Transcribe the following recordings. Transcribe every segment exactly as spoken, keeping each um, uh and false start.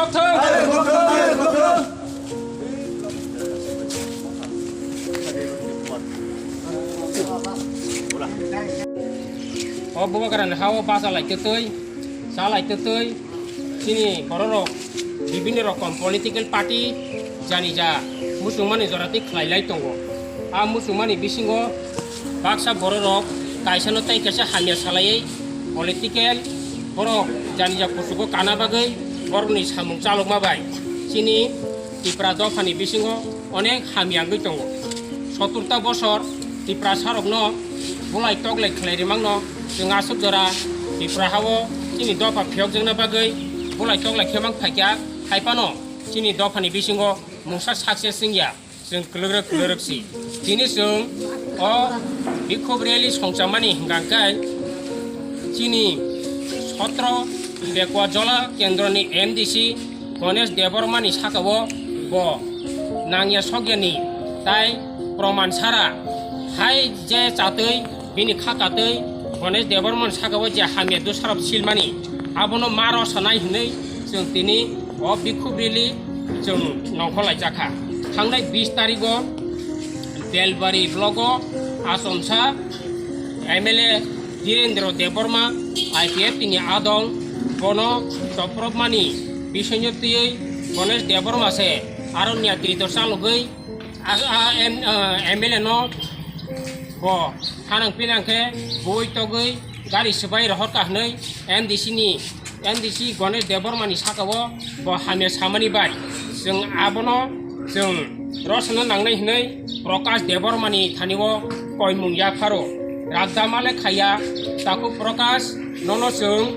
O Bubagrani ha-o bacha lai twtwi, cha lai twtwi, chini bororok bibinno rokom political party jani ja muchungmani jora twi khlai lai tongo. A muchungmani bisingo baksa bororok kaisano tei kaisa hamya salaiwi political borok jani ja kuchugo kana bagwi borokni samung chalokma bai chini Tipra dophani bisingo onek hamya wngwi tongo. Soturta bosor Tiprasarokno bulai toklai khlai rimangno chwng aswk jora Tipra ha-o chini dopha phiyokjakna bagwi bulai toklai khe mang phaikha, hai phano chini dophani bisingo mungsa success wngya, chwng kwlwkrwk kwlwkrwk si. Tini chwng o bikhub rally songchamani hwnkha khe chini sotro Bekwa Jola Kendroni M D C Ganesh Debbarmani saka-o bo nangya sokyani tai proman sara hai je chatwi bini kha katwi Ganesh Debbarmani saka-o je hamya dusarop silmani abono ma rw sanai hwnwi chwng tini o bikhub rally chwng nongkhor lai jakha. Thangnai bis tarigo Belbari blogo achomsa M L A Dhirendra Debbarma I P F T ni adong bono chopropmani bisingno twiwi Ganesh Debbarma se Aranya Trito chalogwi a, a, M, a, M L A no bo hanang pinang khe bui togwi gari swbai rohor ka hwnwi M D C ni, M D C Ganesh Debbarma ni saka-o bo hamya samani bai chwng abono chwng rosana nangnai hwnwi Prakash Debbarma ni thani-o koimung yapharo. Ragdama le khaiya, takhuk Prakash, nono chwng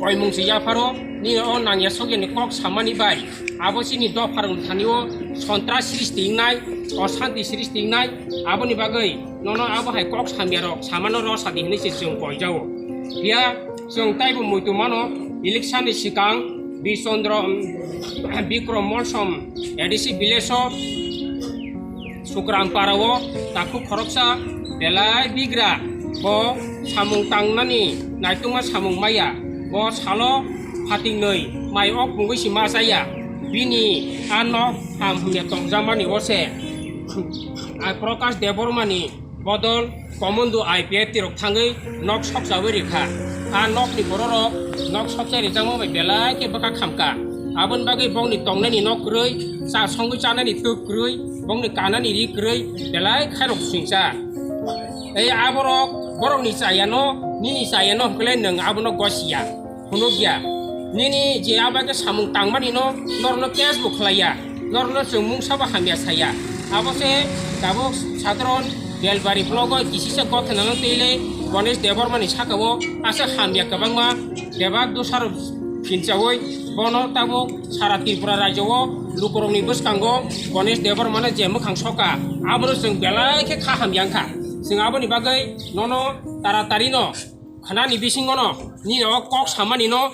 koimung se yapharo, nini o nangya sokyani kok samani bai abo chini dopharokni thani-o sontras srishti wngnai, oshanti srishti wngnai, aboni bagwi nono abo hai kok samyarok samano rw sadi hwnwi se chwng koijao. Phiya chwng taibo muitu mano, election ni swkang Bichandra, um, Bikram Molsom A D C village o Sukram para o takhuk khoroksa belai bigra, bo samung tangnani naitungma samung maya, bo salo phatingnwi mai ok mungwi si ma chaya, bini a nok ham hwnwi tongjakmani o se, a Prakash Debbarma ni bodol Komon do I P F T rok thangwi nok sokchawi rikha. A nokni bororok nok sokchai rijakma bai belai khe bwkha khamkha. Aboni bagwi bongni tongnani nok kwrwi, cha songwi chanani twk kwrwi, bongni kanani ri kwrwi belai khairok singcha. Ei aborok borokni chayano, nini chayano hwnkhe nwng abono gosiya. Phunukya. Nini je abo khe samung tangmani no norokno case bo khlaiya, norokno chwng mungsa bo hamya saya. Abo se tabuk sadharon Belbari blogo kisisa gothanano twi le Ganesh Debbarma ni saka o asa hamya kwbangma bebak dosarok phinchaui bono tabuk sara Tripura rajyo o lukurokni bwskango Ganesh Debbarma no je mwkhang soka abono chwng belai khe kha hamya wngkha. Chwng aboni bagwi nono taratari no Khanani bisingono nini o kok samani no.